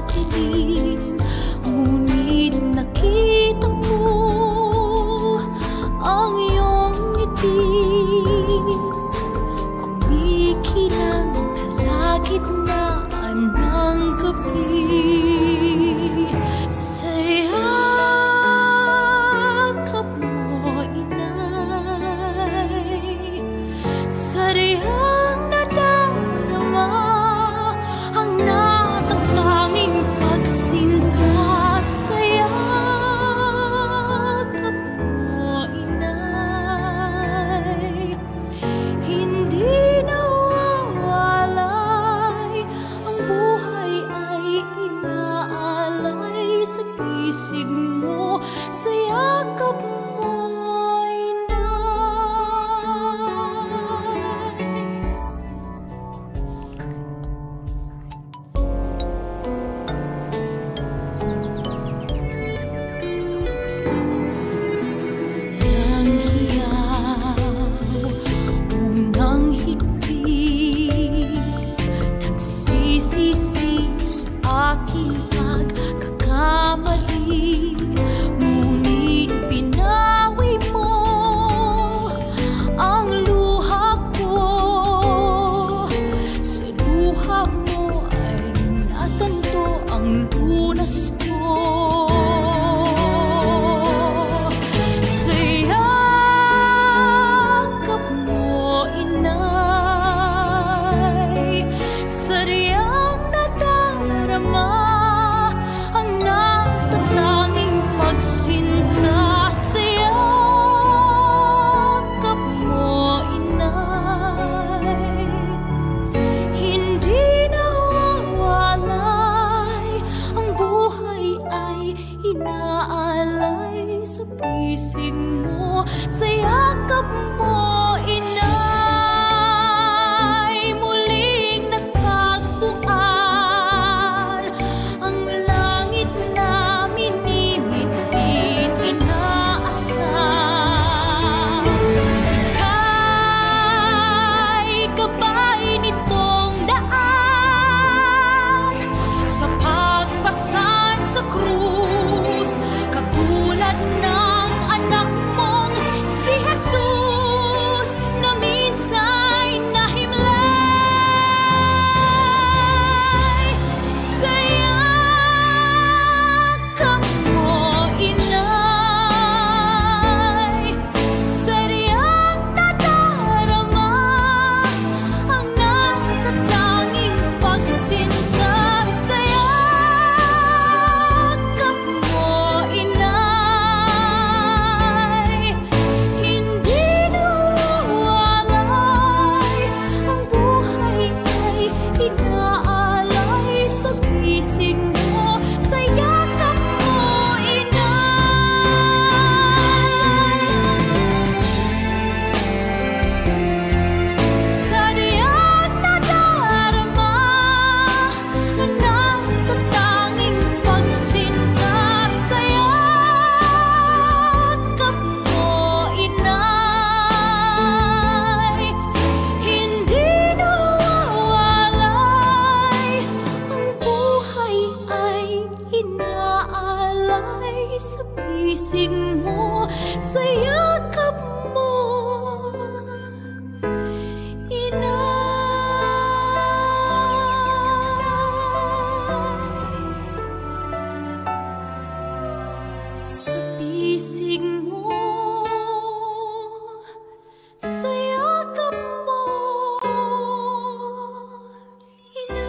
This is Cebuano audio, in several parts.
Dilim. Ngunit nakita ko ang iyong ngiti, kumikinang kalagitnaan ng gabi. Sa yakap mo, inay, sadyang nadarama ang natatanging pagsinta. Sa yakap mo, inay, hindi nawawalay ang buhay ay inaalay sa bisig mo, sa yakap mo, inay. Unang hiyaw, unang higpit, nagsisisi sa aking pagkakamali. Ngunit pinawi mo ang luha ko. Sa luha mo ay natanto ang lunas ko. Sa yakap mo, inay, sadyang nadarama ang natatanging pagsinta. Sa yakap mo, inay, hindi nawawalay ang buhay ay inaalay sa bisig mo, sa yakap mo, inay. Muling natagpuan ang langit na minimitit, inaasam. Ika'y gabay nitong daan sa pagpasan sa krus, katulad ng anak mong si Jesus na minsa'y nahimlay. Sa yakap mo, inay, sadyang nadarama ang natatanging pagsinta. Sa yakap mo, inay, hindi nawawalay ang buhay ay inaalay sa bisig mo, sa yakap mo, inay. Sadyang nadarama ang natatanging pagsinta. Sa yakap mo, inay, hindi nawawalay ang buhay ay inaalay sa bisig mo, sa yakap mo, inay. Sa bisig mo, sa yakap mo, inay.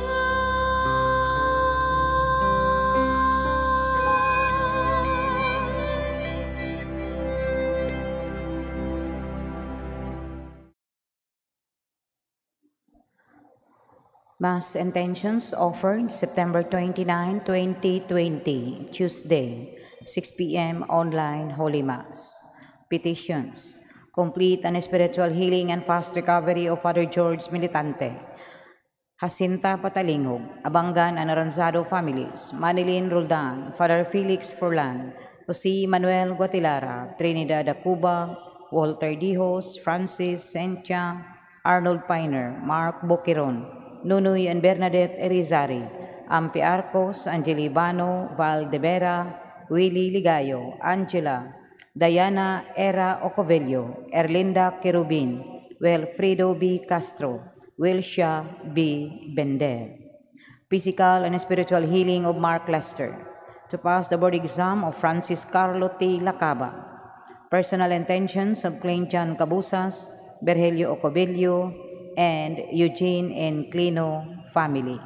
Mass intentions offered September 29, 2020, Tuesday, 6 p.m. online Holy Mass. Petitions. Complete and spiritual healing and fast recovery of Father George Militante, Jacinta Patalingog, Abangan and Aranzado families, Manilin Roldan, Father Felix Furlan, Jose Manuel Guatilara, Trinidad Acuba, Walter Dijos, Francis Sentia, Arnold Piner, Mark Boquiron, Nunoy and Bernadette Erizari, Ampi Arcos, Angelibano, Valdevera, Willie Ligayo, Angela, Diana Era Ocovello, Erlinda Querubin, Wilfredo B. Castro, Wilsha B. Bender. Physical and spiritual healing of Mark Lester. To pass the board exam of Francis Carlo T. Lacaba. Personal intentions of Clint John Cabusas, Berhelio Ocobello, and Eugene Enclino family.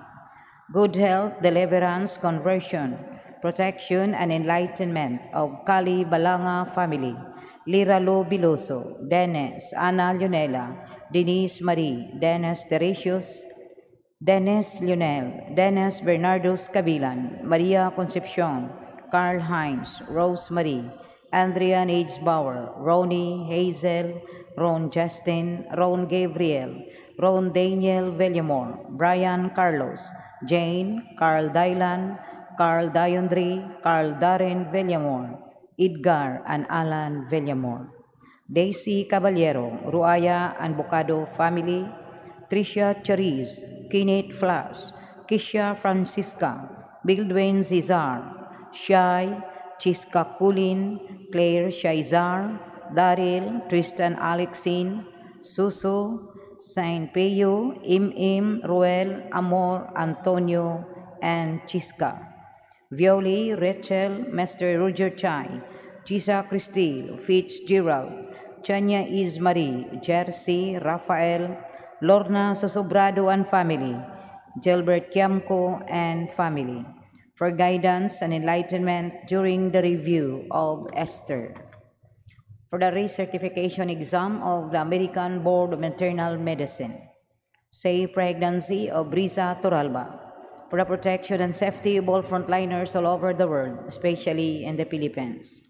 Good health, deliverance, conversion, protection, and enlightenment of Kali Balanga family, Liralo Biloso, Dennis, Ana Leonela, Denise Marie, Dennis Teresius, Dennis Lionel, Dennis Bernardos Cabilan, Maria Concepcion, Carl Heinz, Rose Marie, Andrea Bauer, Ronnie Hazel, Ron Justin, Ron Gabriel, Ron Daniel Villamor, Brian Carlos, Jane, Carl Dylan, Carl Diondre, Carl Darren Villamor, Edgar and Alan Villamor. Daisy Caballero, Ruaya and Bocado family, Tricia Cheriz, Kenneth Flash, Kisha Francisca, Bildwin Cesar, Shai, Chiska Kulin, Claire Shaizar, Daryl, Tristan Alexin, Susu, Saint Peyo, Im, Ruel, Amor, Antonio, and Chiska. Violi, Rachel, Mr. Roger Chai, Gisa Cristil, Fitzgerald, Chanya Ismarie, Jersey, Rafael, Lorna Sosobrado and family, Gilbert Kiamco and family, for guidance and enlightenment during the review of Esther. For the recertification exam of the American Board of Internal Medicine. Safe pregnancy of Brisa Toralba. For the protection and safety of all frontliners all over the world, especially in the Philippines.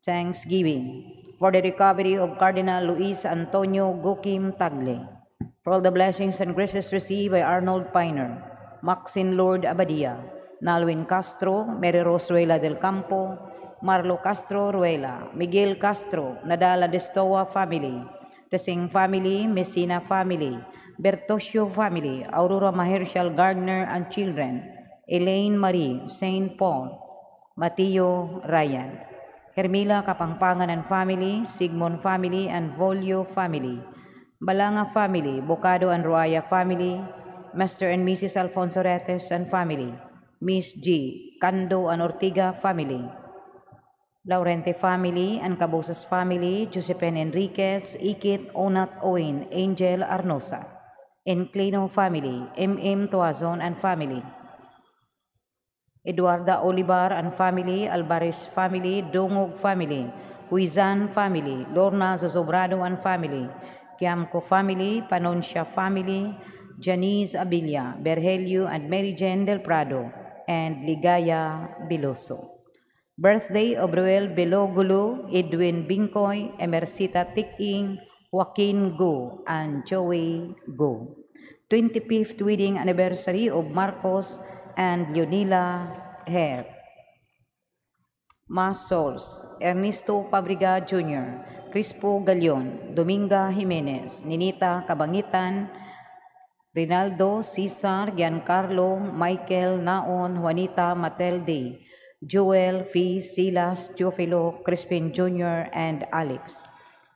Thanksgiving for the recovery of Cardinal Luis Antonio Gokim Tagle. For all the blessings and graces received by Arnold Piner, Maxine Lord Abadia, Nalwin Castro, Mary Rose Ruela del Campo, Marlo Castro Ruela, Miguel Castro, Nadala Destoa family, Tesing family, Messina family, Bertosio family, Aurora Mahershal Gardner and children, Elaine Marie, St. Paul, Mateo Ryan, Hermila Kapangpangan and family, Sigmund family, and Volio family, Balanga family, Bocado and Ruaya family, Mr. and Mrs. Alfonso Retes and family, Miss G, Cando and Ortiga family, Laurente family and Cabosas family, Giuseppe Enriquez, Ikit Onat Owen, Angel Arnosa, Enclino family, M.M. Tuazon and family, Eduarda Olivar and family, Alvarez family, Dungog family, Huizan family, Lorna Zozobrado and family, Kiamco family, Panoncia family, Janice Abilia, Berhelio and Mary Jane Del Prado, and Ligaya Biloso. Birthday of Ruel Belogulu, Edwin Bingkoy, Emercita Tiking, Joaquin Go, and Joey Go. 25th wedding anniversary of Marcos and Leonila Herr. Mass Souls, Ernesto Pabriga Jr., Crispo Galion, Dominga Jimenez, Ninita Kabangitan, Rinaldo, Cesar, Giancarlo, Michael, Naon, Juanita Matelde, Joel, Fee, Silas, Teofilo, Crispin Jr., and Alex.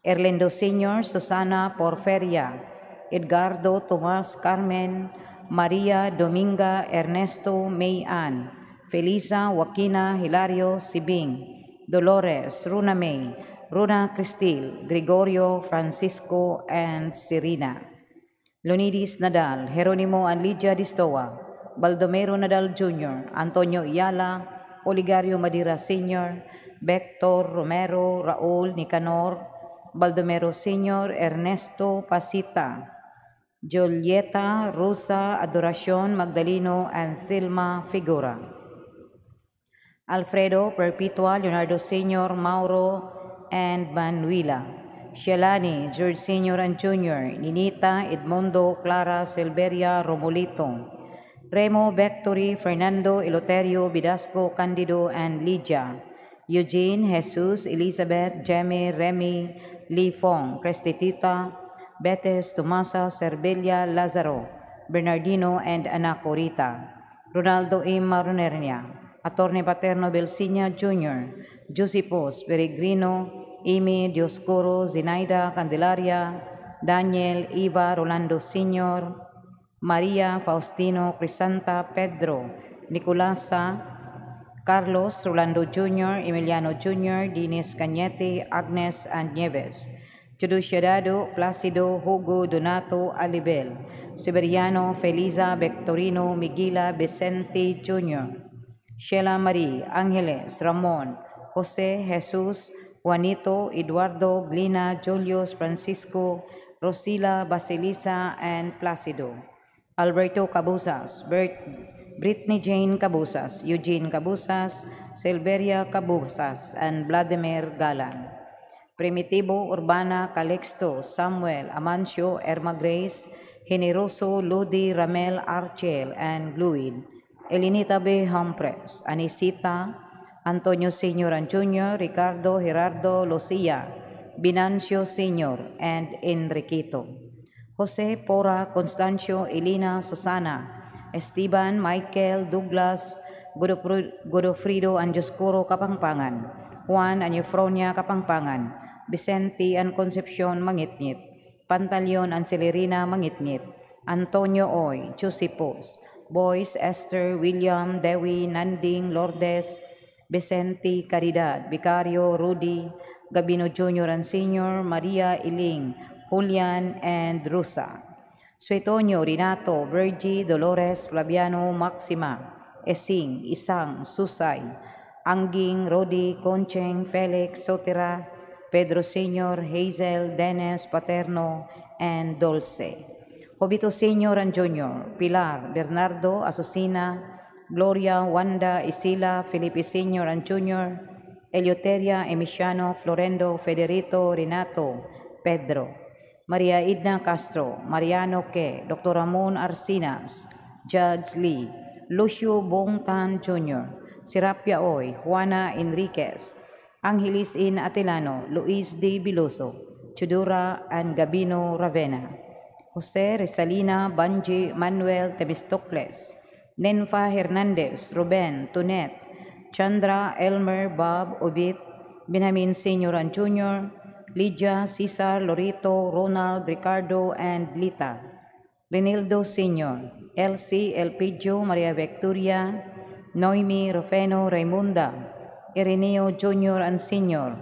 Erlindo Sr., Susana Porferia, Edgardo, Tomas, Carmen, Maria, Dominga, Ernesto, Mayan, Felisa, Joaquina, Hilario, Sibing, Dolores, Runa May, Runa Cristil, Gregorio, Francisco, and Serena. Leonidas Nadal, Jeronimo and Lydia Distoa, Baldomero Nadal Jr., Antonio Iyala, Oligario Madira Sr., Vector Romero, Raul Nicanor, Baldomero Sr., Ernesto Pasita, Julieta, Rosa, Adoracion, Magdaleno, and Thilma Figura. Alfredo, Perpetua, Leonardo Sr., Mauro, and Manuela. Shelani, George Sr. and Jr., Ninita, Edmundo, Clara, Silveria, Romolito, Remo, Victory, Fernando, Eloterio, Vidasco, Candido, and Lydia, Eugene, Jesus, Elizabeth, Jemmy, Remy, Lee Fong, Crestituta, Betes, Tomasa, Serbelia, Lazaro, Bernardino, and Ana Corita. Ronaldo M. Maronernia, Attorney Paterno Belsinia Jr., Josepos Peregrino, Amy Dioscoro, Zinaida Candelaria, Daniel Eva Rolando Sr., Maria Faustino, Crisanta, Pedro, Nicolasa, Carlos Rolando Jr., Emiliano Jr., Dinis Cañete, Agnes and Nieves, Dado, Placido, Hugo, Donato, Alibel, Siberiano, Feliza, Victorino, Miguela, Vicente Jr., Sheila Marie, Angeles, Ramon, Jose, Jesus, Juanito, Eduardo, Glina, Julius, Francisco, Rosila, Basilisa, and Placido. Alberto Cabusas, Britney Jane Cabusas, Eugene Cabusas, Silveria Cabusas, and Vladimir Galan. Primitivo, Urbana, Calixto, Samuel, Amancio, Erma Grace, Generoso, Ludi, Ramel, Archel, and Gluid. Elinita B. Humphrey, Anisita, Antonio Sr. and Jr., Ricardo, Gerardo, Lucia, Binancio Sr., and Enriquito. Jose, Pora, Constancio, Elena, Susana, Esteban, Michael, Douglas, Godofredo, and Dioscuro Kapangpangan, Juan and Eufronia Kapangpangan, Vicente and Concepcion Mangitngit, Pantaleon and Celerina Mangitngit, Antonio Oy, Josepos, Boys, Esther, William, Dewi, Nanding, Lourdes, Vicente, Caridad, Vicario, Rudy, Gabino Jr. and Sr., Maria Iling, Julian, and Rusa. Suetonio, Renato, Virgie, Dolores, Flaviano, Maxima, Esing, Isang, Susay, Angging, Rodi, Concheng, Felix, Sotera, Pedro Sr., Hazel, Dennis, Paterno, and Dolce. Jobito Sr. and Jr., Pilar, Bernardo, Azucena, Gloria, Wanda, Isila, Felipe Sr. and Jr., Eleuteria, Emiciano, Florendo, Federico, Renato, Pedro, Maria Idna Castro, Mariano Ke, Dr. Ramon Arcinas, Judge Lee, Lucio Bongtan Jr., Serapia Oy, Juana Enriquez, Angelis In Atilano, Luis D. Biloso, Chudura, and Gabino Ravenna. Jose Rizalina, Banji, Manuel Temistocles, Nenfa Hernandez, Ruben, Tunet, Chandra, Elmer, Bob, Obit, Benjamin Sr. and Jr., Lydia, Cesar, Lorito, Ronald, Ricardo, and Lita. Renildo Sr., Elsie, Elpidio, Maria Victoria, Noemi, Rufeno, Raimunda, Ireneo Jr. and Sr.,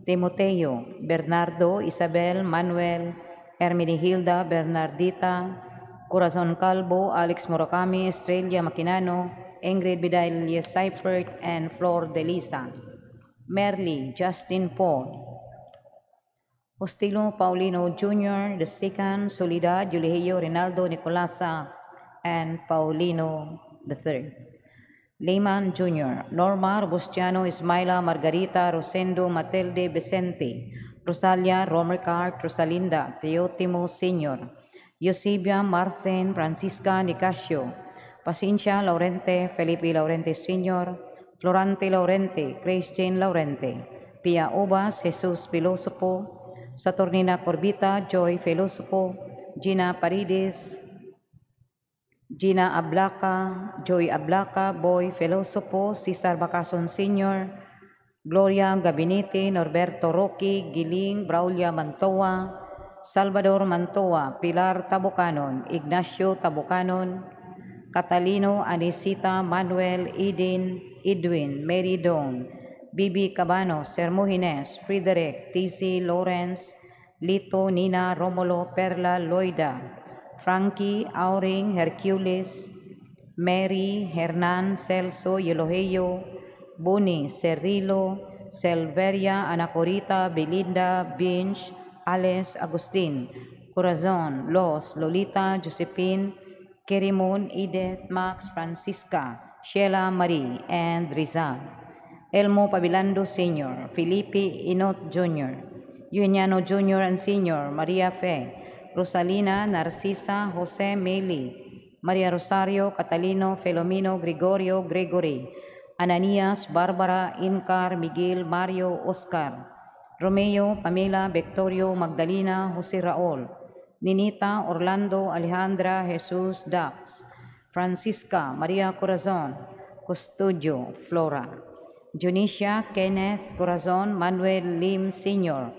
Timoteo, Bernardo, Isabel, Manuel, Hermenegilda, Bernardita, Corazon Calvo, Alex Murakami, Estrella Maquinano, Ingrid Vidalia Seifert, and Flor de Lisa. Merly, Justin Paul, Hostilo Paulino Jr., the second, Soledad, Yuligio, Rinaldo, Nicolasa, and Paulino the third. Lehman Jr., Norma, Robustiano, Ismaila, Margarita, Rosendo, Matilde, Vicente, Rosalia, Romer Cart, Rosalinda, Teotimo Sr., Eusebia, Martin, Francisca, Nicasio, Paciencia, Laurente, Felipe Laurente Sr., Florante Laurente, Christian Laurente, Pia Ubas, Jesus Filosopo, Saturnina Corbita, Joy Filosopo, Gina Paredes, Gina Ablaca, Joy Ablaca, Boy Filosopo, Cesar Bacason Sr., Gloria Gabinete, Norberto Roque, Giling, Braulia Mantoa, Salvador Mantoa, Pilar Tabucanon, Ignacio Tabucanon, Catalino, Anisita, Manuel, Eden, Edwin, Mary Dawn, Bibi Cabano, Sermogines, Frederick, TC Lawrence, Lito, Nina, Romulo, Perla, Loida, Frankie, Auring, Hercules, Mary, Hernan, Celso, Eulogio, Boni, Cerilo, Selveria, Anacorita, Belinda, Binch, Ales, Agustin, Corazon, Los, Lolita, Josephine, Kerimon, Edith, Max, Francisca, Sheila Marie, and Rizal. Elmo Pabilando Sr., Felipe Inot Jr., Eugeniano Jr. and Sr., Maria Fe, Rosalina, Narcisa, Jose Meli, Maria Rosario, Catalino, Felomino, Gregorio, Gregory, Ananias, Barbara, Incar, Miguel, Mario, Oscar, Romeo, Pamela, Victorio, Magdalena, Jose Raul, Ninita, Orlando, Alejandra, Jesus, Dax, Francisco, Maria Luisa, Manuel, Maria Luisa, Francisca Maria Corazon, Custodio Flora, Dionisia Kenneth Corazon, Manuel Lim Sr.,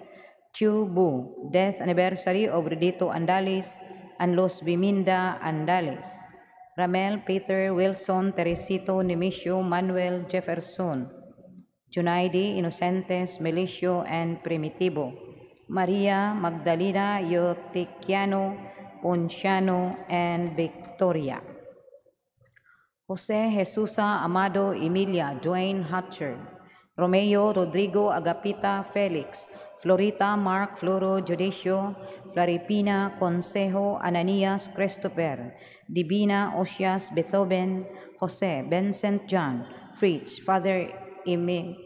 Chu Bu, death anniversary of Redito Andales and Los Biminda Andales, Ramel Peter Wilson, Teresito Nemesio, Manuel Jefferson, Junaidi Inocentes, Melicio, and Primitivo, Maria Magdalena Eutiquiano, Ponciano, and Victoria. Jose Jesusa Amado Emilia Dwayne Hatcher, Romeo Rodrigo Agapita Felix, Florita Mark Floro Judicio, Claripina Consejo Ananias Christopher, Divina Osias Beethoven, Jose Vincent John, Fritz, Father Emil,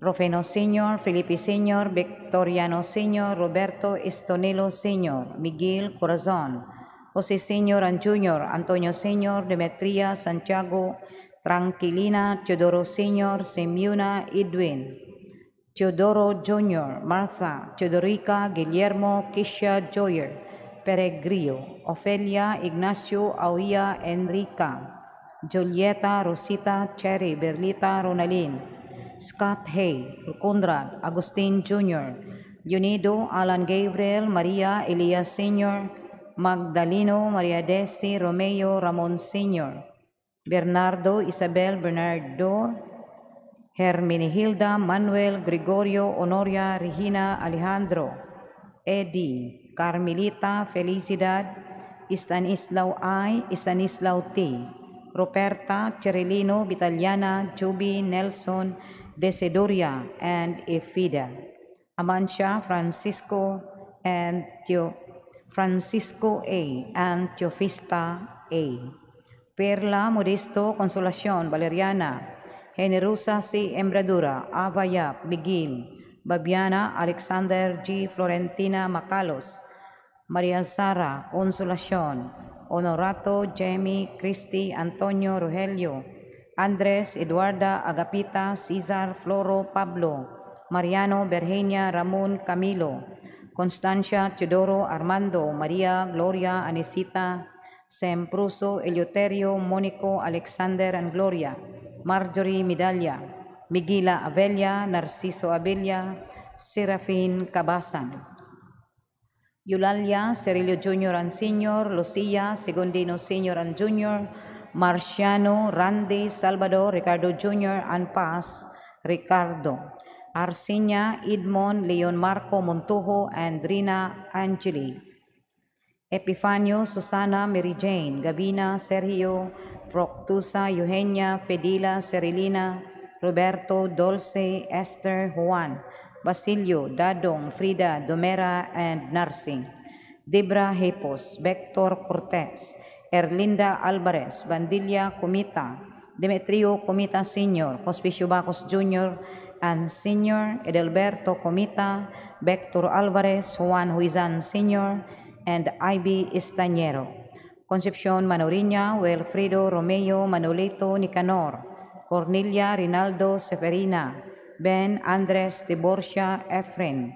Rufino Sr., Felipe Sr., Victoriano Sr., Roberto Estonilo Sr., Miguel Corazon, Jose Sr. and Jr., Antonio Sr., Demetria Santiago, Tranquilina, Teodoro Sr., Simeona Edwin, Teodoro Jr., Martha, Teodorica, Guillermo, Kisha Joyer, Peregrio, Ofelia, Ignacio, Auria, Enrica, Julieta, Rosita, Cherry, Berlita, Ronalyn, Scott Hay, Conrad, Agustin Jr., Leonido, Alan Gabriel, Maria, Elias Sr., Magdaleno, Maria Desi, Romeo, Ramon Sr., Bernardo, Isabel, Bernardo, Hermenegilda, Manuel, Gregorio, Honoria, Regina, Alejandro, Eddie, Carmelita, Felicidad, Stanislao I, Stanislao T, Roberta, Cherilino, Vitaliana, Juby, Nelson, Desidoria, and Efida. Amancia, Francisco, and Teo, Francisco A. and Teofista A. Perla, Modesto, Consolacion, Valeriana, Generosa C. Embradura, Avayap, Miguel, Babiana, Alexander G. Florentina Macalos, Maria Sara, Consolacion, Honorato, Jamie, Christy, Antonio, Rogelio, Andres, Eduarda, Agapita, Cesar, Floro, Pablo, Mariano, Bergenia, Ramon, Camilo, Constancia, Teodoro, Armando, Maria, Gloria, Anisita, Sempruso, Eleuterio, Monico, Alexander, and Gloria, Marjorie Medalla, Miguela Avella, Narciso Abella, Serafin Cabasan, Eulalia, Cerillo Jr. and Sr., Lucia, Segundino Sr. and Jr., Marciano, Randy, Salvador, Ricardo Jr., and Paz, Ricardo, Arsenia, Edmond, Leon Marco Montujo, and Rina Angeli, Epifanio, Susana, Mary Jane, Gabina, Sergio, Fructusa, Eugenia, Fedila, Cerilina, Roberto, Dulce, Esther, Juan, Basilio, Dadong, Frida, Domera, and Narsing, Debra Hepos, Vector Cortez, Erlinda Alvarez, Bandilia Comita, Demetrio Comita Sr., Hospicio Bacos Jr., and Sr., Edelberto Comita, Vector Alvarez, Juan Huizan Sr., and Ivy Estañero. Concepcion Manoriña, Wilfredo Romeo, Manolito Nicanor, Cornelia Rinaldo Seferina, Ben Andres Tiborcia Efren,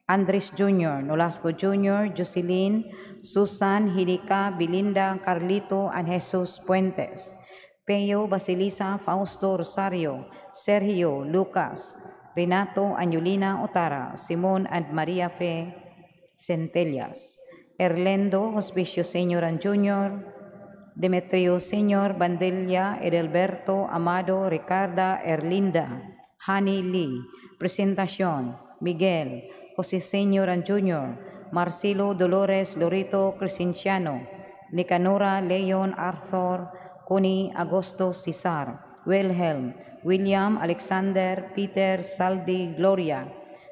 Andres Jr., Nolasco Jr., Jocelyn, Susan, Hinika, Belinda, Carlito, and Jesus Puentes, Peo, Basilisa, Fausto, Rosario, Sergio, Lucas, Renato, Angelina Otara, Simon, and Maria Fe Centellas, Erlendo, Hospicio Sr. and Jr., Demetrio Sr., Bandelia, Edelberto, Amado, Ricarda, Erlinda, Honey Lee, Presentacion, Miguel, Jose Sr. and Jr., Marcelo, Dolores, Lorito, Crescenciano, Nicanora, Leon, Arthur, Connie, Agosto, Cesar, Wilhelm, William, Alexander, Peter, Saldi, Gloria,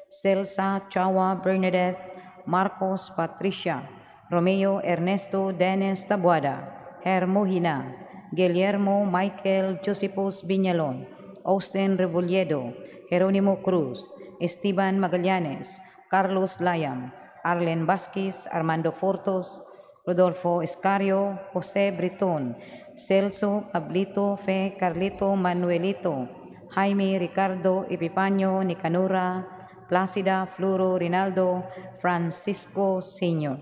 Celsa, Chawa, Bernadette, Marcos, Patricia, Romeo, Ernesto, Dennis, Tabuada, Hermogina, Guillermo, Michael, Josephus Viñalon, Austin Rebolledo, Jeronimo Cruz, Esteban Magallanes, Carlos Layam, Arlen Vasquez, Armando Fortos, Rodolfo Escario, Jose Briton, Celso, Pablito, Fe, Carlito, Manuelito, Jaime, Ricardo, Epifanio, Nicanora, Placida, Floro, Rinaldo, Francisco Sr.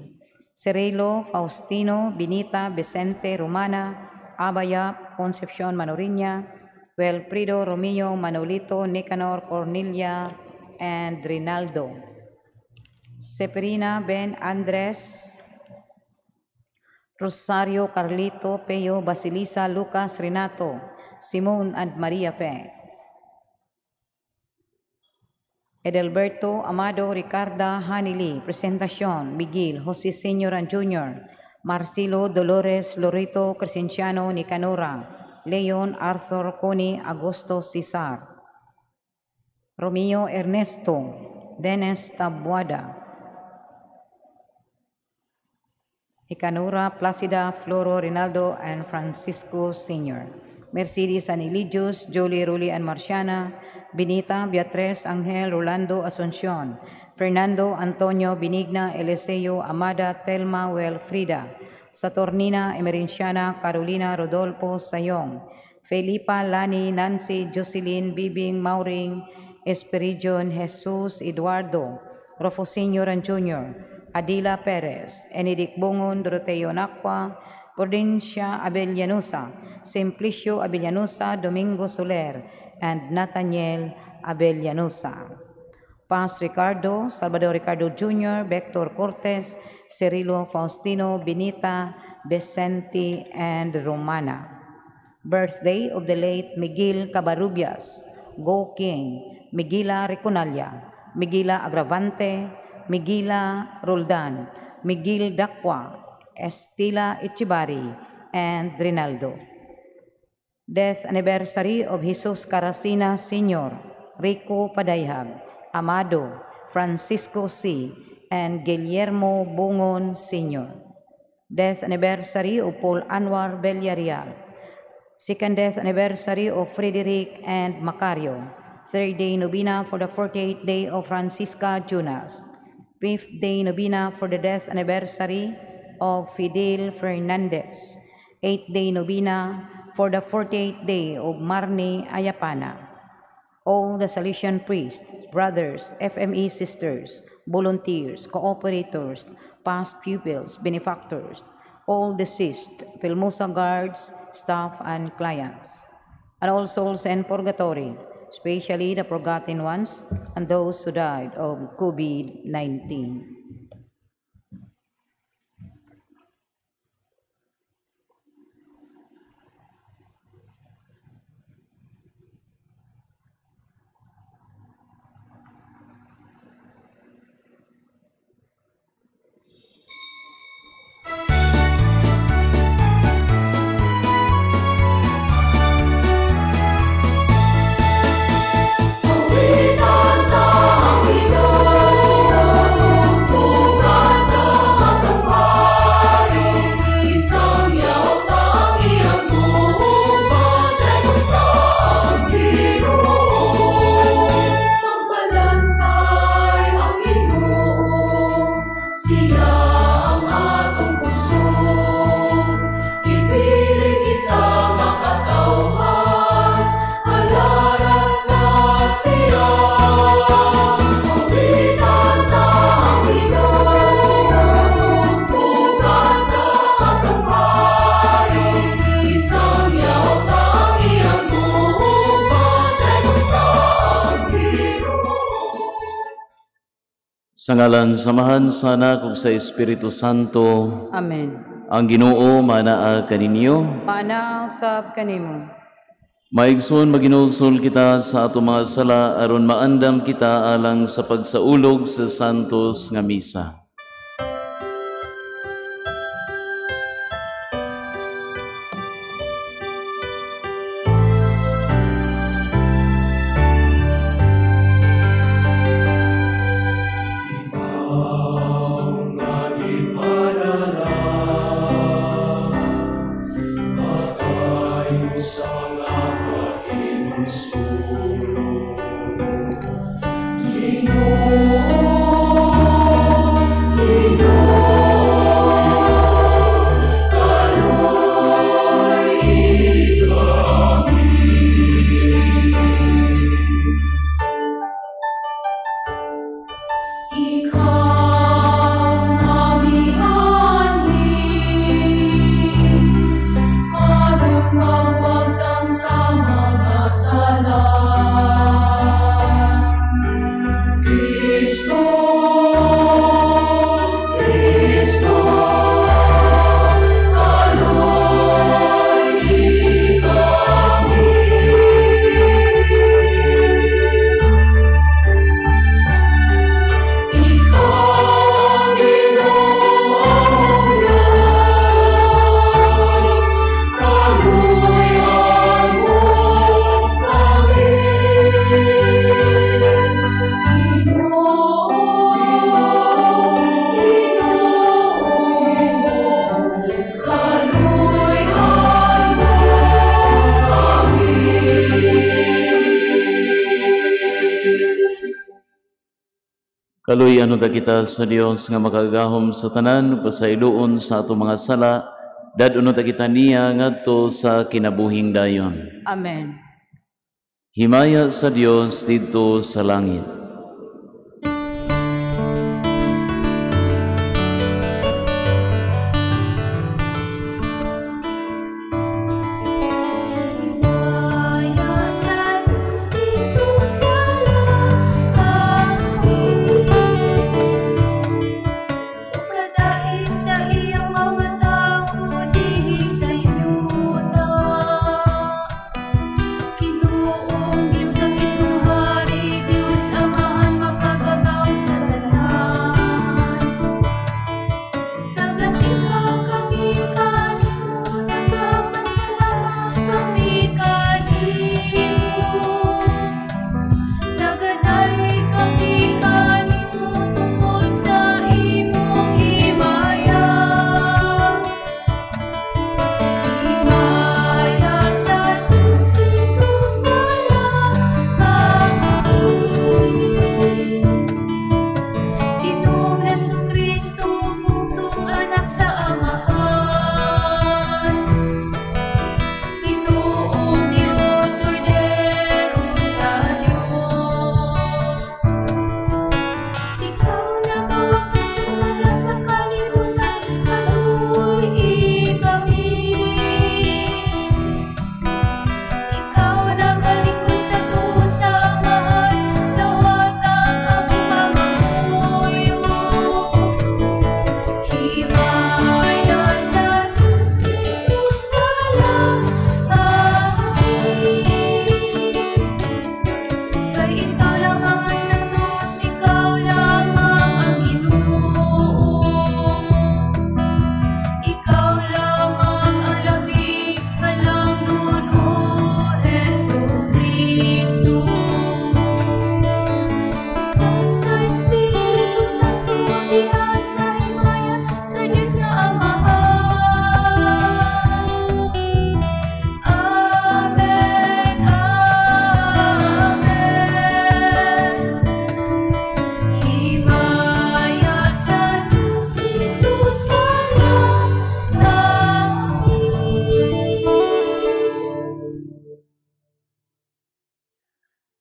Cirilo, Faustino, Benita, Vicente, Romana, Abaya, Concepcion Manoriña, Wilfredo, Romeo, Manolito, Nicanor, Cornelia, and Rinaldo. Seperina, Ben, Andres, Rosario, Carlito, Peo, Basilisa, Lucas, Renato, Simon, and Maria Fe. Edelberto, Amado, Ricarda, Hanili, Presentacion, Miguel, Jose Sr. and Jr., Marcelo, Dolores, Lorito, Crescenciano, Nicanora, Leon, Arthur, Connie, Augusto, Cesar, Romeo, Ernesto, Dennis, Tabuada, Nicanora, Placida, Floro, Rinaldo, and Francisco Sr., Mercedes and Eligius, Jolie, Ruli, and Marciana, Benita, Beatriz, Angel, Rolando, Asuncion, Fernando, Antonio, Benigna, Eliseo, Amada, Telma, Wilfrida, Saturnina, Emerenciana, Carolina, Rodolfo, Sayong, Felipa, Lani, Nancy, Jocelyn, Bibing, Mauring, Esperidion, Jesus, Eduardo, Rofo Sr. and Jr., Adila Perez, Enedic Bungon, Doroteo Nacua, Prudencia Abellanosa, Simplicio Abellanosa, Domingo Soler, and Nathaniel Abellanosa. Paz Ricardo, Salvador Ricardo Jr., Vector Cortez, Cirilo Faustino, Benita, Vicente, and Romana. Birthday of the late Miguel Cabarubias, Go King, Miguela Riconalia, Miguela Agravante, Miguela Roldan, Miguel Dacua, Estela Echibari, and Rinaldo. Death anniversary of Jesus Caracena Sr., Rico Padayhag, Amado, Francisco C., and Guillermo Bungon Sr. Death anniversary of Paul Anwar Villarreal. Second death anniversary of Frederick and Macario. Third day novena for the 48th day of Francisca Jonas. Fifth day novena for the death anniversary of Fidel Fernandez. Eighth day novena for the 48th day of Marni Ayapana. All the Salesian priests, brothers, FME sisters, volunteers, cooperators, past pupils, benefactors, all deceased, Filmosa guards, staff, and clients, and all souls in purgatory, especially the forgotten ones and those who died of COVID-19. Sa ngalan sa Amahan, sa Anak ug sa Espiritu Santo. Amen. Ang Ginoo manaa kaninyo. Manaa usab kanimo. Maigsoon maginulsol kita sa ato mga sala aron maandam kita alang sa pagsaulog sa santos nga misa. Ikaw, mami. Kaluy-an unta kita sa Dios nga makagagahom sa tanan, pasayloon sa atong mga sala, dad-on unta kita niya ngadto sa kinabuhing dayon. Amen. Himaya sa Dios didto sa langit.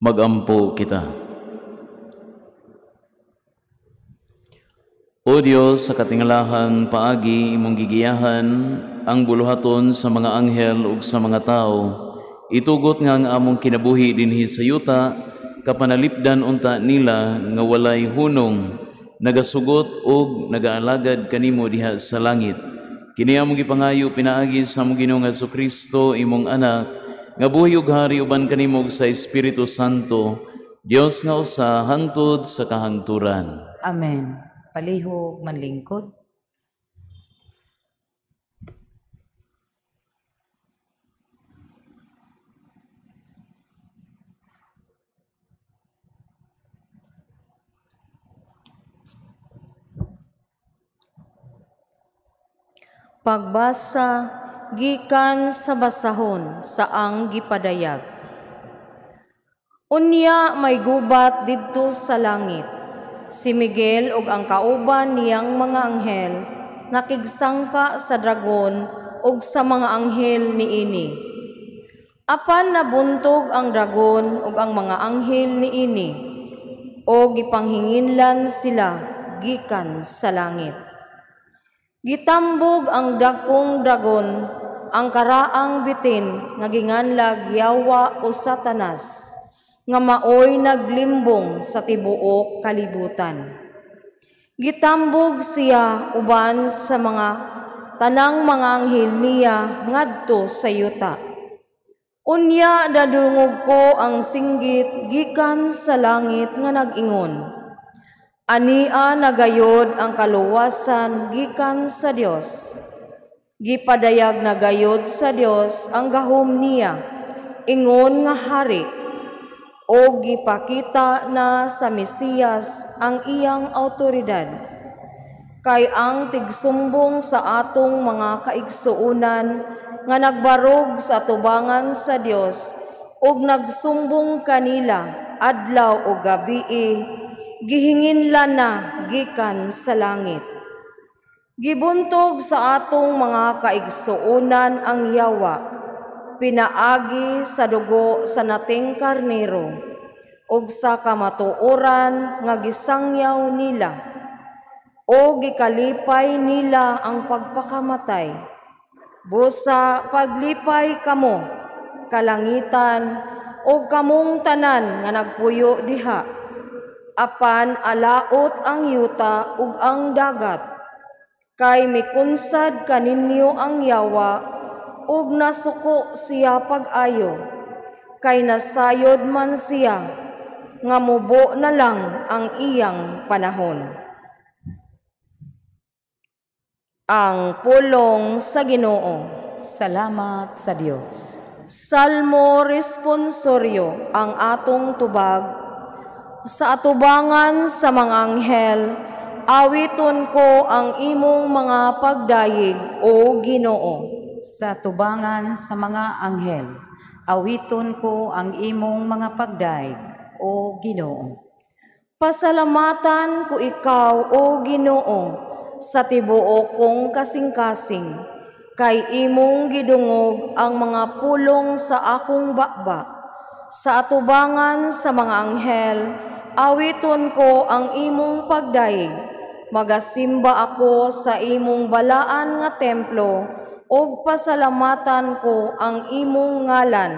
Magampo kita. O Dios, sa katingalahang paagi imong gigiyahan ang buluhaton sa mga anghel ug sa mga tawo, itugot nga ang among kinabuhi dinhi sa yuta, kapanalipdan unta nila nga walay hunong, nagasugot ug nagaalagad kanimo diha sa langit. Kini among gipangayo pinaagi sa among Ginoong Hesukristo, imong anak, nga buhi ug hari uban kanimo sa Espiritu Santo, Dios nga usa hangtod sa kahangturan. Amen. Palihog manlingkod. Pagbasa gikan sa basahon sa ang gipadayag. Unya may gubat didto sa langit. Si Miguel ug ang kauban niyang mga anghel nakigsangka sa dragon ug sa mga anghel niini. Apan nabuntog ang dragon ug ang mga anghel niini o gipanghinginlan sila gikan sa langit. Gitambog ang dagkong dragon, ang karaang bitin nga ginganlag Yawa o Satanas, nga maoy naglimbong sa tibuok kalibutan. Gitambog siya uban sa mga tanang mga anghel niya ngadto sa yuta. Unya nadungog ko ang singgit gikan sa langit nga nag-ingon, Ania nagayod ang kaluwasan gikan sa Dios. Gipadayag nagayod sa Dios ang gahom niya, ingon nga hari, o gipakita na sa Mesiyas ang iyang autoridad. Kay ang tigsumbong sa atong mga kaigsuonan nga nagbarog sa tubangan sa Dios ug nagsumbong kanila adlaw o gabii, Gihinginlan na gikan sa langit. Gibuntog sa atong mga kaigsuonan ang yawa, pinaagi sa dugo sa nating karnero, ug sa kamatuoran nga gisangyaw nila, o gikalipay nila ang pagpakamatay. Busa paglipay kamo, kalangitan, o kamong tanan nga nagpuyo diha, apan alaot ang yuta ug ang dagat, kay mikunsad kaninyo ang yawa, ug nasuko siya pag-ayo, kay nasayod man siya, nga mubo na lang ang iyang panahon. Ang pulong sa Ginoo. Salamat sa Dios. Salmo responsorio ang atong tubag. Sa atubangan sa mga anghel, awiton ko ang imong mga pagdayeg, o Ginoo. Sa tubangan sa mga anghel, awiton ko ang imong mga pagdayeg, o Ginoo. Pasalamatan ko ikaw, o Ginoo, sa tibuok kong kasing-kasing, kay imong gidungog ang mga pulong sa akong baba. Sa atubangan sa mga anghel, awiton ko ang imong pagdayeg. Magasimba ako sa imong balaan nga templo, ug pasalamatan ko ang imong ngalan.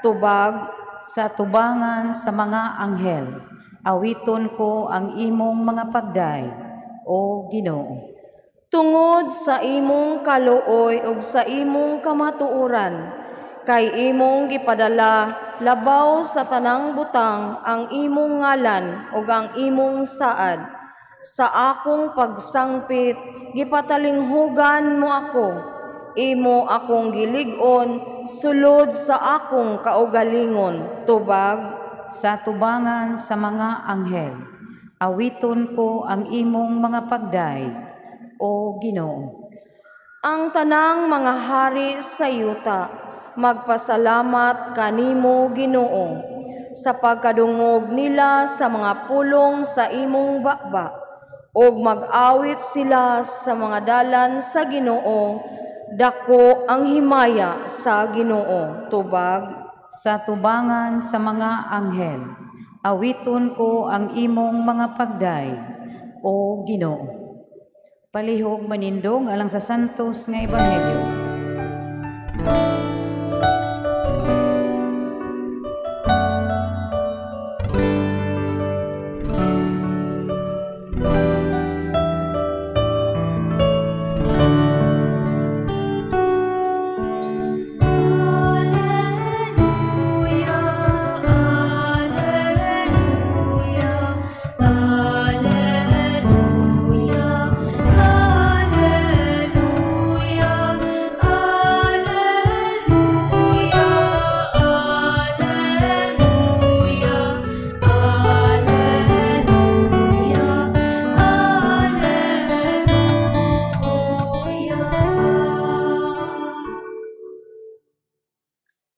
Tubag. Sa tubangan sa mga anghel, awiton ko ang imong mga pagdayeg, o Ginoo. Tungod sa imong kaluoy ug sa imong kamatuoran, kay imong gipadala labaw sa tanang butang ang imong ngalan ug ang imong saad. Sa akong pagsangpit, gipatalinghugan mo ako. Imo akong gilig-on, sulod sa akong kaugalingon. Tubag. Sa tubangan sa mga anghel, awiton ko ang imong mga pagdayeg, o Ginoo. Ang tanang mga hari sa yuta, magpasalamat kanimo, Ginoo, sa pagkadungog nila sa mga pulong sa imong baba, ug mag-awit sila sa mga dalan sa Ginoo. Dako ang himaya sa Ginoo. Tubag. Sa tubangan sa mga anghel, awiton ko ang imong mga pagdayeg, o Ginoo. Palihog manindong alang sa santos nga ebanghelyo.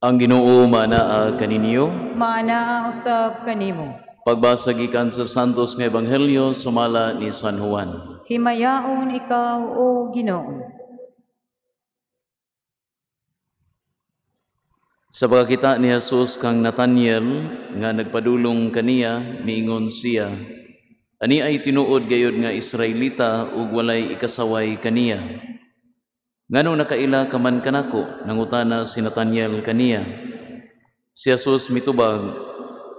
Ang Ginoo maanaa kaninyo, maanaa usab kanimo. Pagbasa gikan sa Santos nga Ebanghelyo sumala ni San Juan. Himayaon ikaw, o Ginoo. Sa pagkakita ni Jesus kang Nathaniel nga nagpadulong kaniya, miingon siya, ani ay tinuod gayod nga Israelita ug walay ikasaway kaniya. Ngano nakaila ka man kanako, nangutana si Nathaniel kaniya. Si Jesus mitubag,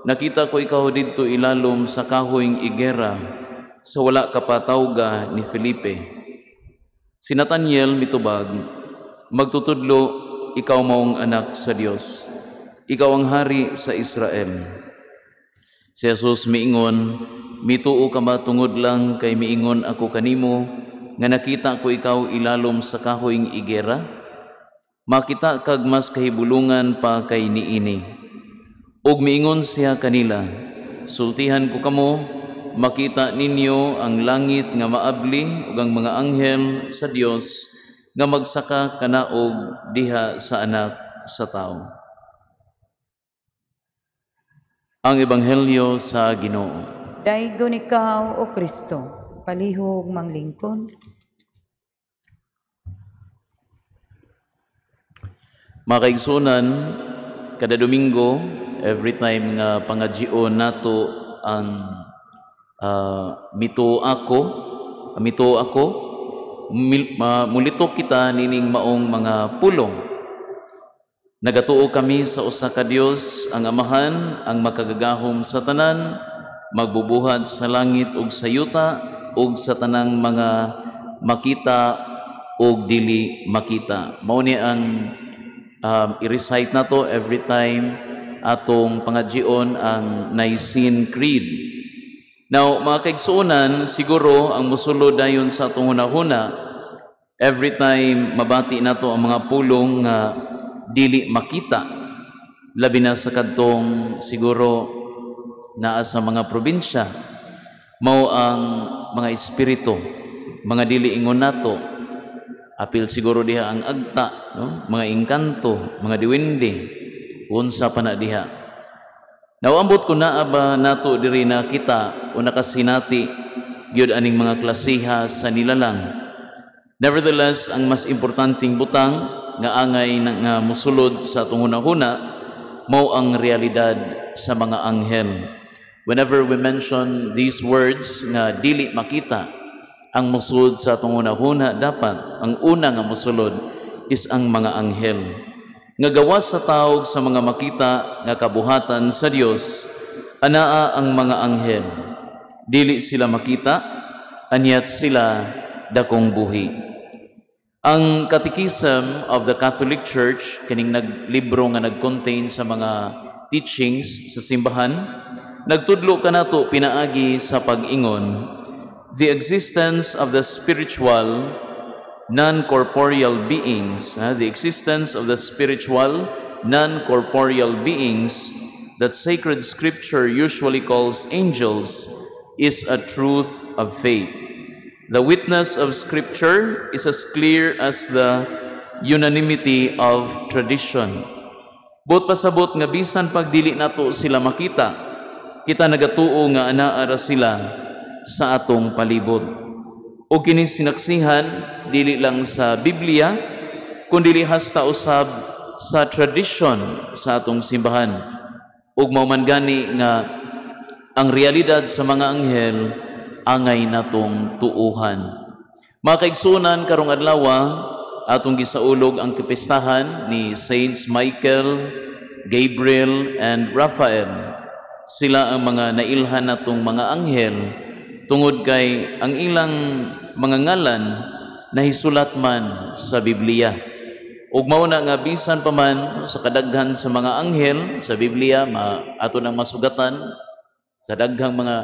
nakita ko ikaw didto ilalom sa kahoyng igera, sa wala ka pa tawga ni Felipe. Si Nathaniel mitubag, magtutudlo, ikaw maong anak sa Dios, ikaw ang hari sa Israel. Si Jesus miingon, mituo ka ba tungod lang kay miingon ako kanimo, nga nakita ko ikaw ilalom sa kahoyng igera? Makita kag mas kahibulungan pa kay niini. Ug miingon siya kanila, sultihan ko kamo, makita ninyo ang langit nga maabli ug ang mga anghel sa Dios nga magsaka kanaog diha sa anak sa tawo. Ang Ebanghelyo sa Ginoo. Daygon ikaw, O Kristo. Palihog manglingkod. Mga kaigsunan, kada Domingo, every time nga pangajion nato ang mituo ako, mulito kita nining maong mga pulong. Nagatuo kami sa usa ka Dios, ang Amahan, ang makagagahom sa tanan, magbubuhat sa langit ug sa yuta ug sa tanang mga makita ug dili makita. Mao ni ang i-recite nato every time atong pangajion ang Nicene Creed. Now, mga kaigsuonan, siguro ang musulod dayon sa atong hunahuna every time mabati nato ang mga pulong nga dili makita, labi na sa kadtong siguro naa sa mga probinsya, mao ang mga espiritu, mga dili ingon nato. Apil siguro diha ang agta, no? Mga engkanto, mga diwende, unsa pa na diha. Nawambot ko naa ba nato diri na kita o nakasinati gyud aning mga klasiha sa nilalang. Nevertheless, ang mas importanteng butang nga angay nga musulod sa atong hunahuna mao ang realidad sa mga anghel. Whenever we mention these words nga dili makita, ang musulod sa atong hunahuna dapat ang una nga musulod is ang mga anghel. Nga gawas sa tawag sa mga makita nga kabuhatan sa Dios, anaa ang mga anghel. Dili sila makita, anyat sila dakong buhi. Ang Catechism of the Catholic Church, kining naglibro nga nag-contain sa mga teachings sa simbahan, nagtudlo kanato pinaagi sa pag-ingon, the existence of the spiritual non-corporeal beings, the existence of the spiritual non-corporeal beings that sacred scripture usually calls angels is a truth of faith. The witness of scripture is as clear as the unanimity of tradition. Buot pasabot nga bisan pag dili nato sila makita, kita nagatuo nga anaa ra sila sa atong palibot. O kini sinaksihan dili lang sa Biblia, kundi hasta usab sa tradition sa atong simbahan. Ug mao man gani nga ang realidad sa mga anghel angay natong tuuhan. Mga kaigsunan, karong adlaw atong gisaulog ang kapistahan ni Saints Michael, Gabriel, and Raphael. Sila ang mga nailhan natong mga anghel tungod kay ang ilang mga ngalan nahisulat man sa Biblia. Ug mao na nga bisan pa man sa kadaghan sa mga anghel sa Biblia, ato nang masugatan sa daghang mga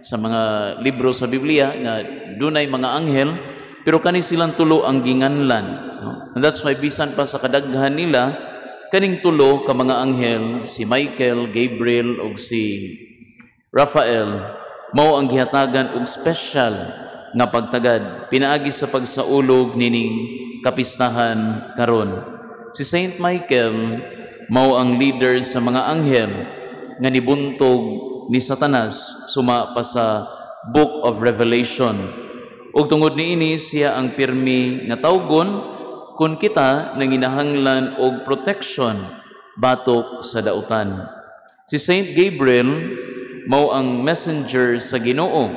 sa mga libro sa Biblia nga dunay mga anghel, pero kani silang tulo ang ginganlan, no? And that's why bisan pa sa kadaghan nila, kaning tulo ka mga anghel, si Michael, Gabriel ug si Raphael, mao ang gihatagan og special nga pagtagad pinaagi sa pagsaulog nining kapistahan karon. Si Saint Michael mao ang leader sa mga anghel nga nibuntog ni Satanas suma pa sa Book of Revelation. Ug tungod niini siya ang pirmi nga tawgon kun kita nanginahanglan og protection batok sa dautan. Si Saint Gabriel mao ang messenger sa Ginoo.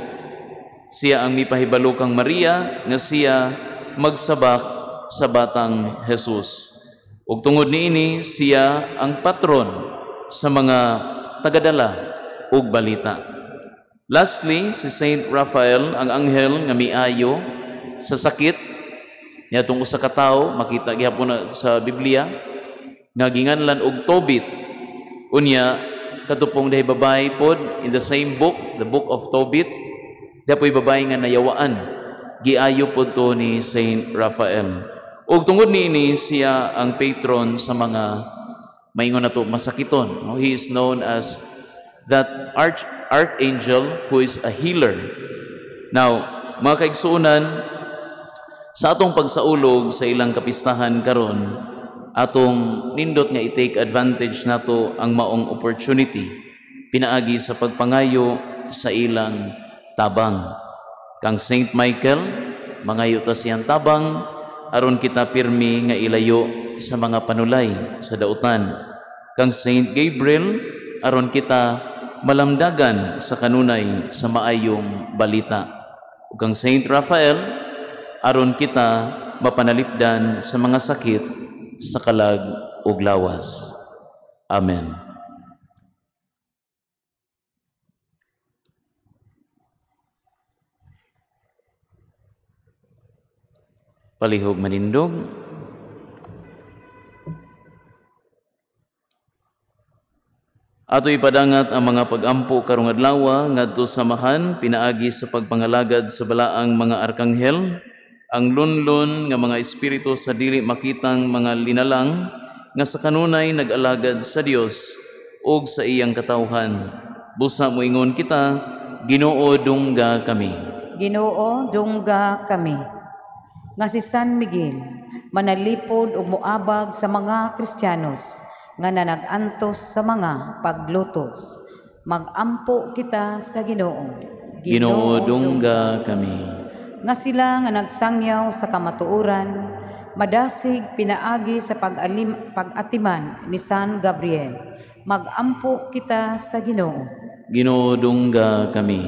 Siya ang mipahibalo kang Maria nga siya magsabak sa batang Jesus. Ug tungod niini siya ang patron sa mga tagadala ug balita. Lastly, si Saint Raphael, ang anghel nga miayo sa sakit niadtong usa ka tawo, makita gihapon na sa Biblia nga ginganlan og Tobit. Unya katupong dahi babae pod in the same book, the book of Tobit, dapoy babae nga nayawaan, giayo pod to ni Saint Raphael. Ug tungod niini siya ang patron sa mga maingon nato masakiton. No? He is known as that archangel who is a healer. Now, mga kaigsuonan, sa atong pagsaulog sa ilang kapistahan karon, atong nindot nga i-take advantage nato ang maong opportunity pinaagi sa pagpangayo sa ilang tabang. Kang Saint Michael, mangayo ta siyang tabang aron kita pirmi nga ilayo sa mga panulay sa dautan. Kang Saint Gabriel, aron kita malamdagan sa kanunay sa maayong balita. Ug kang Saint Raphael, aron kita mapanalipdan sa mga sakit sa kalag ug lawas. Amen. Palihog manindog. Ato ipadangat ang mga pagampo karong adlaw ngadto sa Amahan pinaagi sa pagpangalagad sa balaang mga arkanghel, ang lunlun nga mga espiritu sa dili makitang mga linalang nga sa kanunay nag-alagad sa Dios ug sa iyang katawhan. Busa moingon kita, Ginoo dungga kami. Ginoo dungga kami. Nga si San Miguel manalipod ug moabag sa mga Kristiyanos nga nanag-antos sa mga paglutos. Magampo kita sa Ginoo. Ginoo dungga kami. Nga sila nga nagsangyaw sa kamatuoran, madasig pinaagi sa pag-atiman ni San Gabriel. Magampo kita sa Ginoo. Ginoo dungga kami.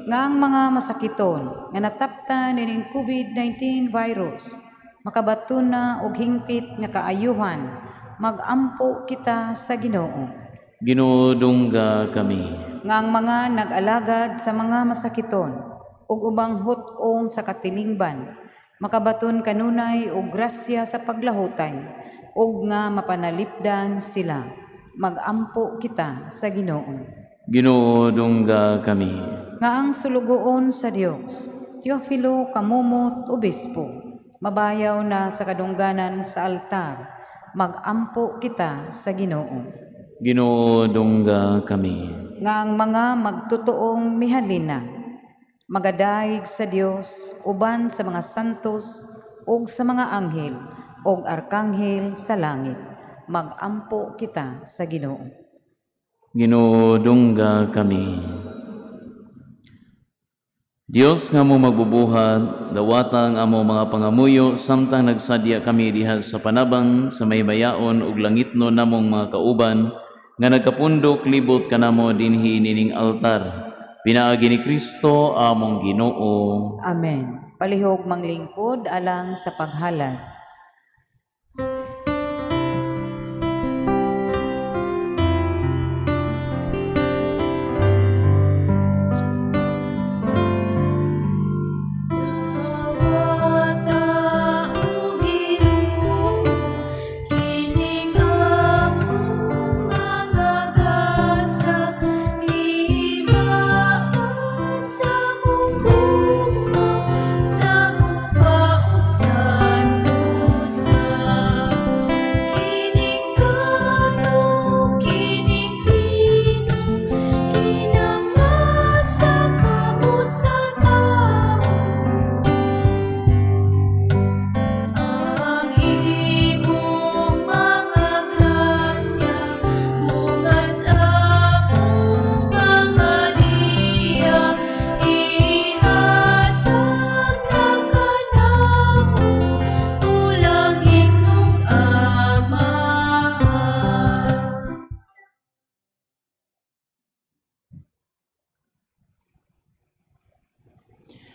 Nga ang mga masakiton nga natapta nining COVID-19 virus makabaton na og hingpit nga kaayuhan, magampo kita sa Ginoo. Ginoo dungga kami. Nga ang mga nag-alagad sa mga masakiton ug ubang hut-ong sa katilingban makabaton kanunay og grasya sa paglahutay ug nga mapanalipdan sila. Magampo kita sa Ginoo. Ginoo dungga kami. Nga ang sulugoon sa Dios, Teofilo Camomot Obispo, mabayaw na sa kadungganan sa altar, magampo kita sa Ginoo. Ginoo dungga kami. Nga ang mga magtutuong mihalina, magadaig sa Dios uban sa mga santos ug sa mga anghel ug arkanghel sa langit, magampo kita sa Ginoo. Ginoo dungga kami. Dios nga mo magbubuhat, dawata ang amo mga pangamuyo samtang nagsadya kami diha sa panabang sa maymayaon ug langitno namong mga kauban nga nagkapundok libot kanamo dinhi nining altar. Pinaagi ni Kristo among Ginoo. Amen. Palihog manglingkod alang sa paghalad.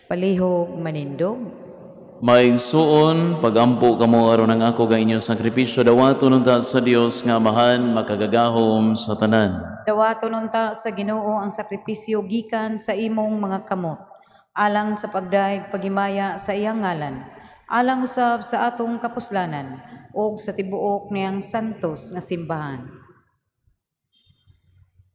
Palihog manindog. Maigsuon, pagampo kamo aron ang ako ga inyong sakripisyo, dawaton unta sa Dios nga Amahan makagagahom sa tanan. Dawaton unta sa Ginoo ang sakripisyo gikan sa imong mga kamot, alang sa pagdaig paghimaya sa iyang ngalan, alang usab sa atong kapuslanan ug sa tibuok niyang santos nga simbahan.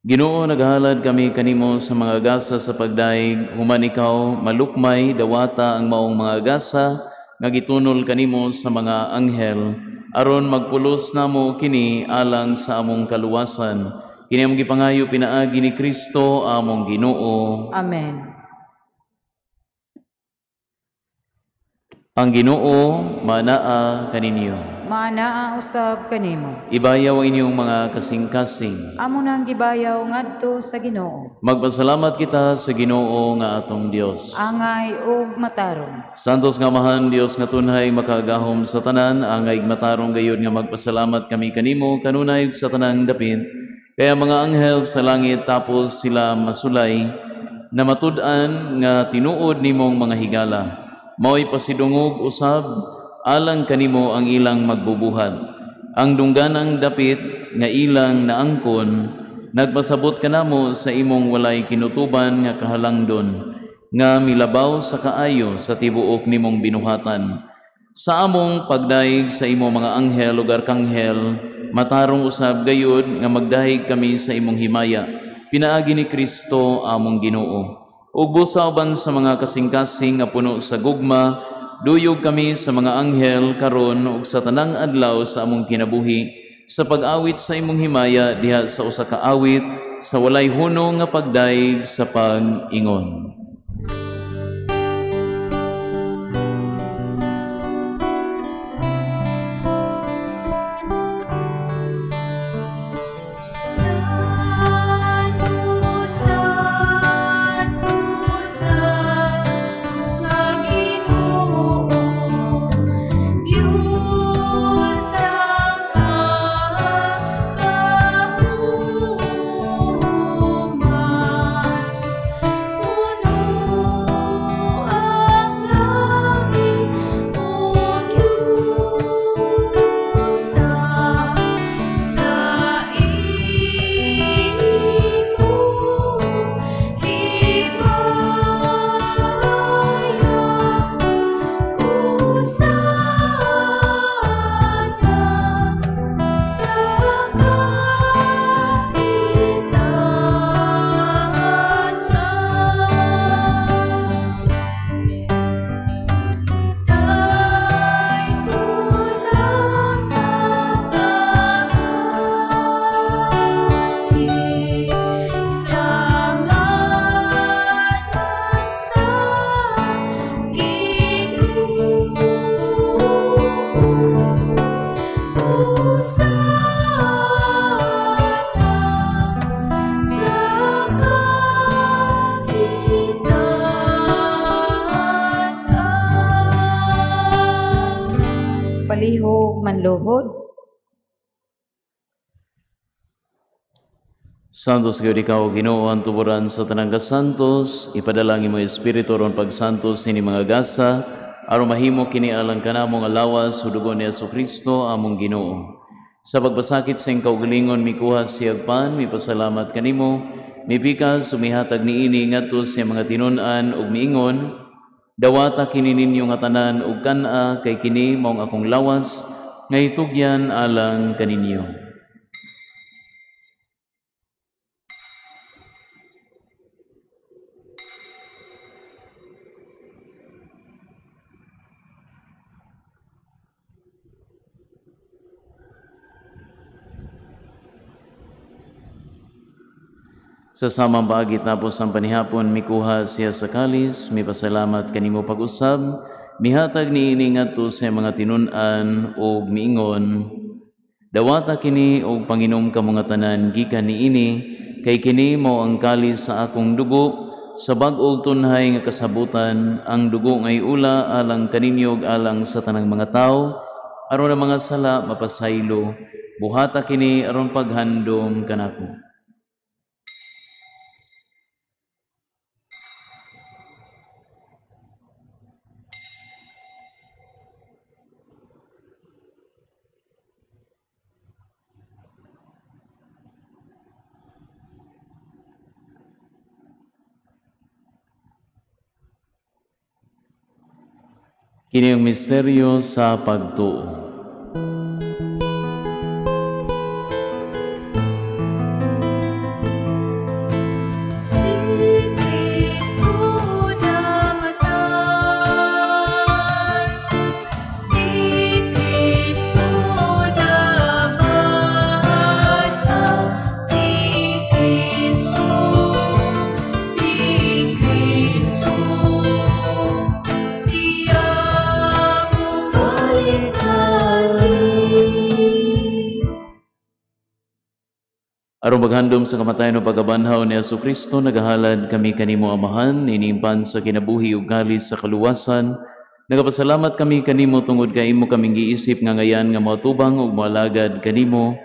Ginoo, naghalad kami kanimo sa mga gasa sa pagdaig, human ikaw malukmay dawata ang maong mga gasa nga gitunol kanimo sa mga anghel, aron magpulos namo kini alang sa among kaluwasan. Kini among gipangayo pinaagi ni Kristo among Ginoo. Amen. Ang Ginoo manaa kaninyo. Maanaa usab kanimo. Ibayaw ang inyong mga kasing-kasing. Amo nang gibayaw ngadto sa Ginoo. Magpasalamat kita sa Ginoo nga atong Dios. Angay ug matarong. Santos nga Amahan, Dios nga tunhay makagahom sa tanan, angay matarong gayud nga magpasalamat kami kanimo kanunay sa tanang dapit. Kaya mga anghel sa langit tapos sila masulay na matud-an nga tinuod nimong mga higala. Mao'y pasidungog usab alang kanimo ang ilang magbubuhat. Ang dungganang dapit nga ilang naangkon, nagpasabot kanamo sa imong walay kinutuban nga kahalangdon, nga milabaw sa kaayo sa tibuok nimong binuhatan. Sa among pagdaig sa imong mga anghel ug arkanghel, matarong usab gayud nga magdahig kami sa imong himaya, pinaagi ni Kristo among Ginoo. Ug busa uban sa mga kasing-kasing nga puno sa gugma, duyog kami sa mga anghel karon ug sa tanang adlaw sa among kinabuhi, sa pag-awit sa imong himaya diha sa usa ka awit sa walay hunong nga pagdaig sa pag-ingon. Palihog manluhod. Santos gyud ikaw Ginoo ang tuburan sa tanang kasantos, ipadalangin mo espiritu aron pagsantos ini mga gasa aron mahimo kini alang kanamo nga lawas ug dugo ni Hesukristo among Ginoo. Sa pagpasakit sa iyang kaugalingon mikuha siyag pan, mipasalamat kanimo, mipikas sumihatag niini ngadto sa mga tinun-an ug miingon, dawata kini ninyo nga tanan ug kan-a kay kini maong akong lawas nga itugyan alang kaninyo. Sa samang paagi tapos ang panihapon, mikuha siya sa kalis, mipasalamat kanimo pag-usab, mihatag niini ngadto sa mga tinun-an ug miingon, dawata kini og panginom kamo nga tanan gikan niini, kay kini mao ang kalis sa akong dugo, sa bag-ong tunhay nga kasabutan, ang dugo ngay ula alang kaninyo ug alang sa tanang mga tawo, aron ang mga sala mapasaylo, buhata kini aron paghandom kanako. Kini ang misteryo sa pagtuo. Siya bumalik. Aron maghandom sa kamatayon o pagkabanhaw ni Jesucristo, nagahalad kami kanimo Amahan, inimpan sa kinabuhi ug kalis sa kaluwasan. Nagapasalamat kami kanimo tungod kay imo kaming giisip nga ngayan nga moatubang ug moalagad kanimo.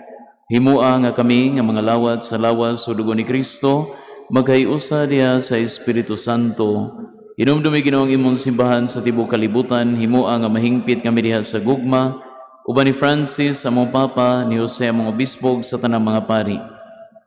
Himua nga kami nga mga lawat sa lawas o dugo ni Kristo, magkaiusa diha sa Espiritu Santo. Hinumdumi Ginoo ang imong simbahan sa tibuok kalibutan, himua nga mahingpit kami diha sa gugma, uban ni Francis among Papa, ni Jose among Obispo ug sa tanang mga pari.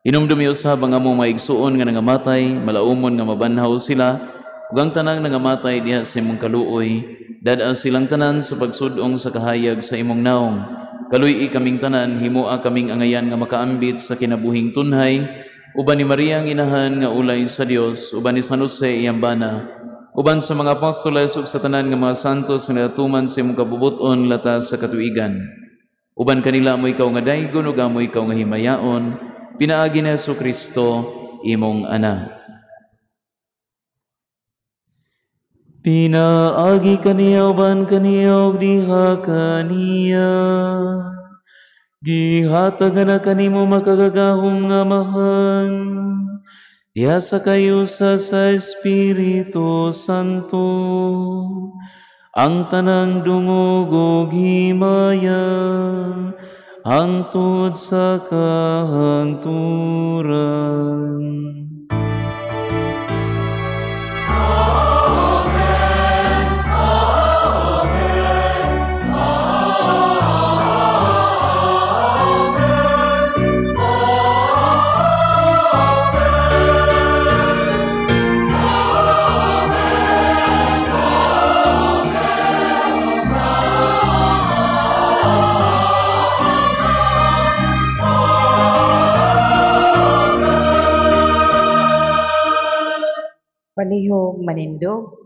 Hinumdumi usab ang among mga igsuon nga nangamatay, malaumon nga mabanhaw sila, ug ang tanang nangamatay diha sa imong kaluoy, dad-a silang tanan sa pagsudong sa kahayag sa imong naong. Kaluy-i kaming tanan, himua kaming angayan nga makaambit sa kinabuhing tunhay, uban ni Maria ang inahan nga ulay sa Dios, uban ni San Jose iyang bana, uban sa mga apostoles ug sa tanan nga mga santos nga natuman sa imong kabubut-on latas sa katuigan. Uban kanila amo ikaw nga daygon ug amo ikaw nga himayaon, pinaagi ni Jesucristo imong Anak. Pinaagi kaniya uban kaniya ug diha kaniya, gihatag na kanimo makagagahom nga Amahan, diha sa kayusa sa Espiritu Santo, ang tanang dungog ug himaya hangtod sa kahangturan. Amen. Amen. Amen. Palihog manindog.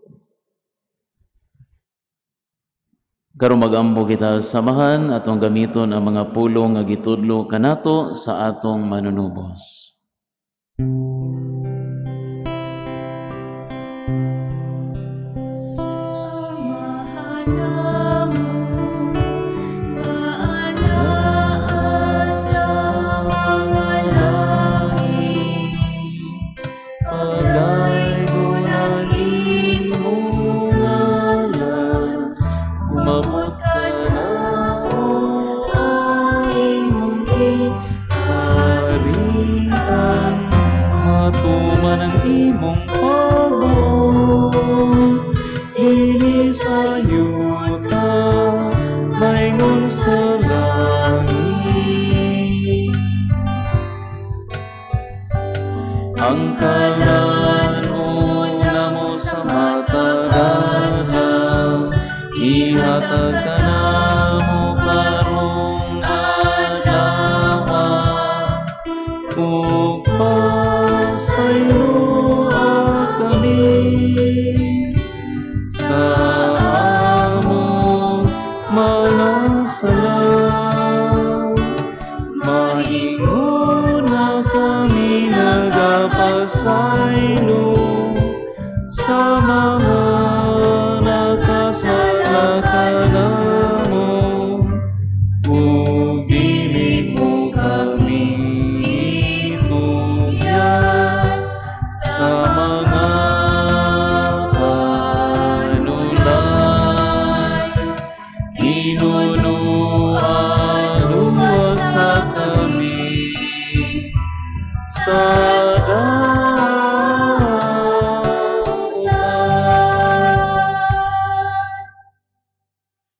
Karon magampo kita samahan atong gamiton ang mga pulong nga gitudlo kanato sa atong manunubos.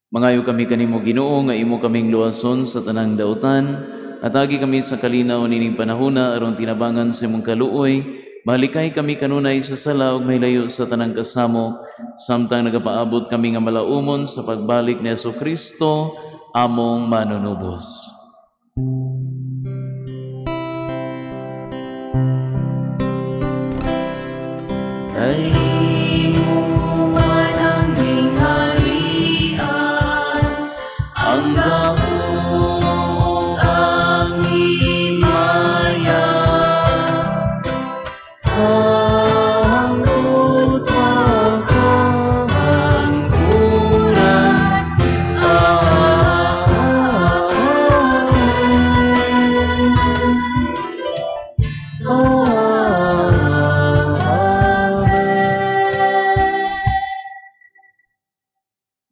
Mangayo kami kanimo Ginoo nga imo kaming luwason sa tanang dautan, at agi kami sa kalinaw nining panahona aron tinabangan sa imong kaluoy. Malikay kami kanunay sa sala ug mahilayo sa tanang kasamok, samtang nagapaabot kami nga malaumon sa pagbalik ni Jesucristo among manunubos. Ay imo man ang gingharian, ang gahom ug ang himaya, hangtod sa kahangturan. Amen.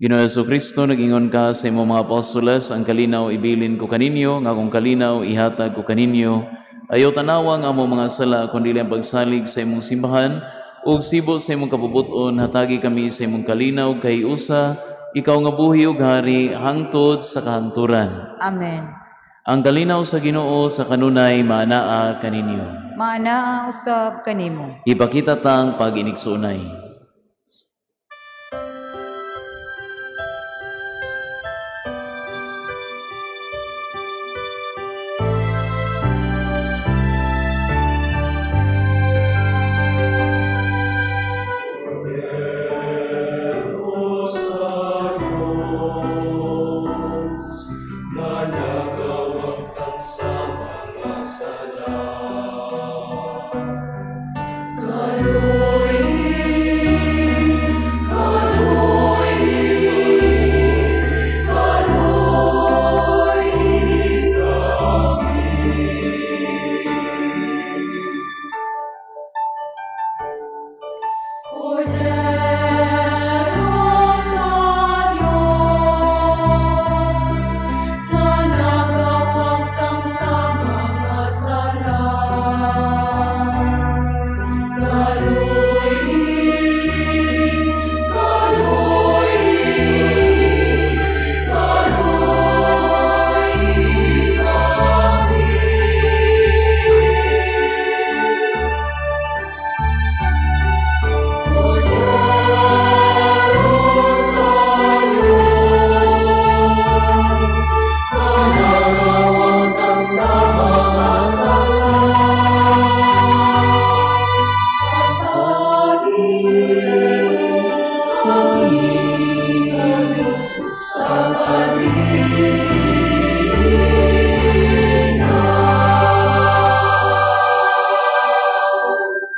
Ginoo Hesukristo, nag-ingon ka sa imong mga apostoles, ang kalinaw ibilin ko kaninyo, nga akong kalinaw ihatag ko kaninyo. Ayaw tanawa ang among mga sala, kundi ang pagsalig sa imong simbahan, ug sibo sa imong kabubuton, hatagi kami sa imong kalinaw kay usa, ikaw nga buhi ug hari hangtod sa kahangturan. Amen. Ang kalinaw sa Ginoo sa kanunay maanaa kaninyo. Maanaa usab kanimo. Ipakita tang pag-inigsunay.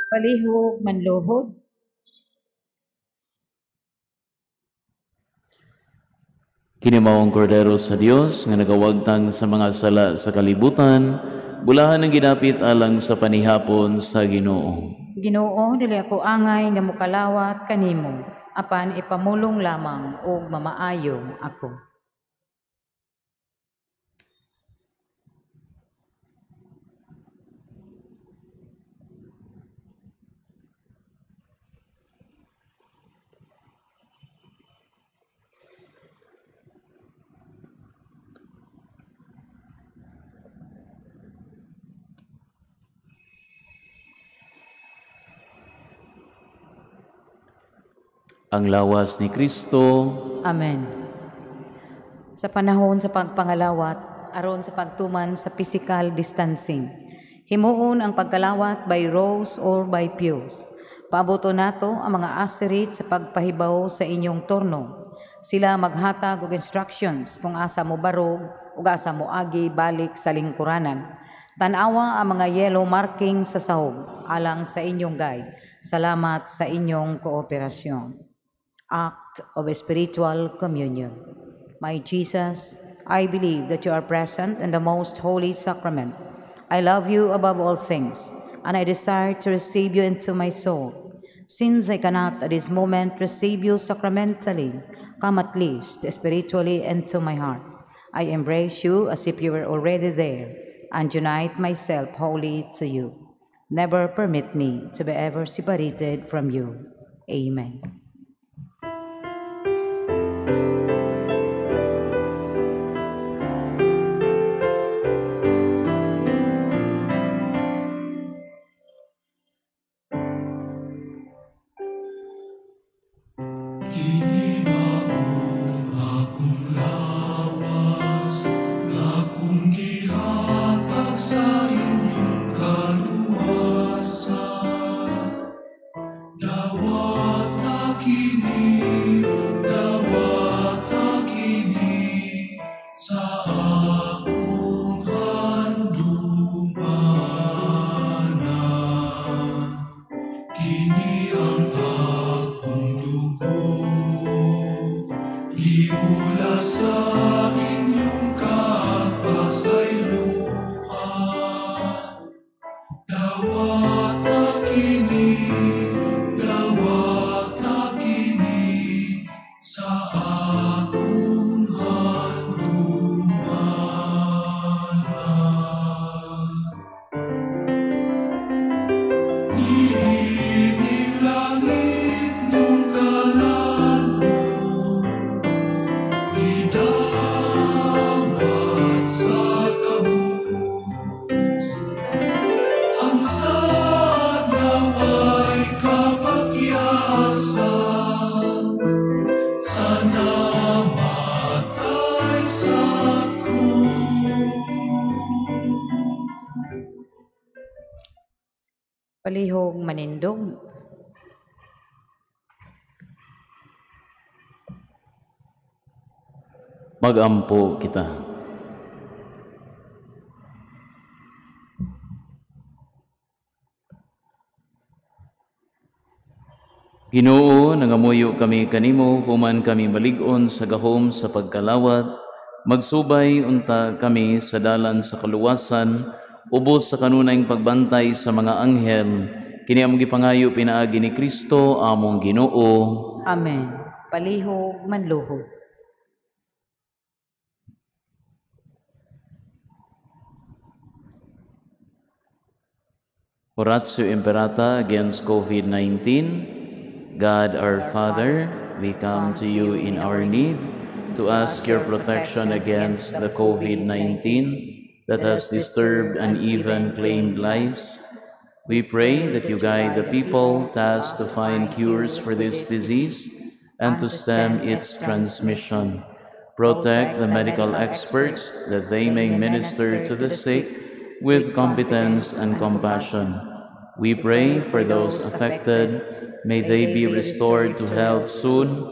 Palihog manluhod. Kini mao ang Kordero sa Dios nga nagawagtang sa mga sala sa kalibutan, bulahan ang ginapit alang sa panihapon sa Ginoo. Ginoo, dili ako angay nga mokalawat kanimo, apan ipamulong lamang og mamaayo ako. Ang lawas ni Kristo. Amen. Sa panahon sa pagpangalawat, aron sa pagtuman sa physical distancing, himuon ang pagkalawat by rows or by pews. Paaboto nato ang mga asirit sa pagpahibaw sa inyong turno. Sila maghatag og instructions kung asa mo barog ug asa mo agi balik sa lingkuranan. Tan-awa ang mga yellow marking sa sahog alang sa inyong guide. Salamat sa inyong kooperasyon. Act of Spiritual Communion. My Jesus, I believe that you are present in the most holy sacrament. I love you above all things, and I desire to receive you into my soul. Since I cannot at this moment receive you sacramentally, come at least spiritually into my heart. I embrace you as if you were already there, and unite myself wholly to you. Never permit me to be ever separated from you. Amen. Dawata kini sa Ining langit mong kalan-on, Gidawat sa kabus. Ang saad naway kapakyasan, sa namatay sa krus. Palihog manindog. Magampo kita. Ginoo, nangamuyo kami kanimo human kami malig-on sa gahom sa pagkalawat, magsubay unta kami sa dalan sa kaluwasan, ubos sa kanunayng pagbantay sa mga anghel. Kini among gipangayo pinaagi ni Kristo among Ginoo. Amen. Palihog manluhod. Oratio Imperata against COVID-19. God our Father, we come to you in our need to ask your protection against the COVID-19 that has disturbed and even claimed lives. We pray that you guide the people tasked to find cures for this disease and to stem its transmission. Protect the medical experts that they may minister to the sick with competence and compassion. We pray for those affected. May they be restored to health soon.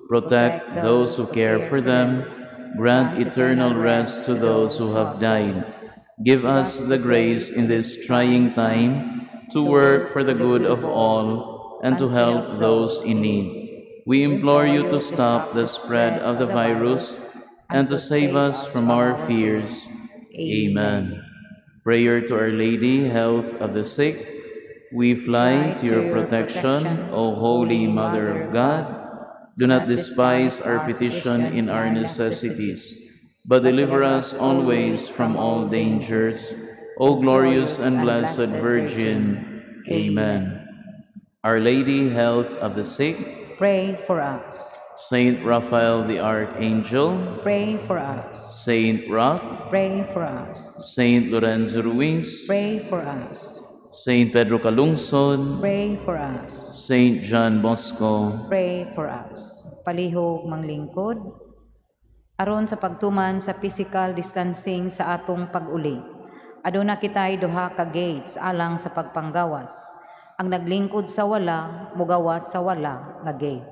Protect those who care for them. Grant eternal rest to those who have died. Give us the grace in this trying time to work for the good of all and to help those in need. We implore you to stop the spread of the virus and to save us from our fears. Amen. Prayer to Our Lady, Health of the Sick. We fly to your protection, O Holy Mother of God. Do not despise our petition in our necessities, but deliver us always from all dangers, O glorious and blessed Virgin. Amen. Our Lady, Health of the Sick, pray for us. Saint Raphael the Archangel, pray for us. Saint Roch, pray for us. Saint Lorenzo Ruiz, pray for us. Saint Pedro Calungsod, pray for us. Saint John Bosco, pray for us. Palihog manglingkod, aron sa pagtuman sa physical distancing sa atong pag-uli. Aduna kitay duha ka gates alang sa pagpanggawas. Ang naglingkod sa wala, mugawas sa wala nga gate.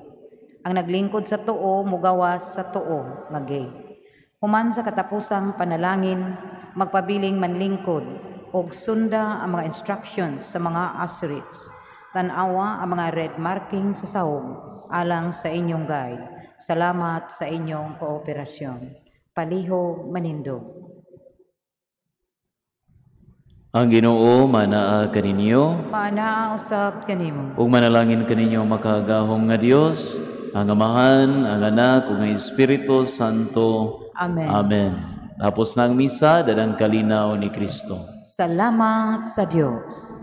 Ang naglingkod sa tuo, mugawas sa tuo nga gate. Human sa katapusang panalangin, magpabiling manlingkod og sunda ang mga instructions sa mga ushers. Tan-awa ang mga red marking sa sahog alang sa inyong guide. Salamat sa inyong kooperasyon. Palihog manindog. Ang Ginoo manaa kaninyo, manaa usab kanimo. Ug manalangin kaninyo makagahom nga Dios, ang Amahan, ang Anak ug ang Espiritu Santo. Amen. Amen. Tapos na ang misa, dadang kalinaw ni Kristo. Salamat sa Dios.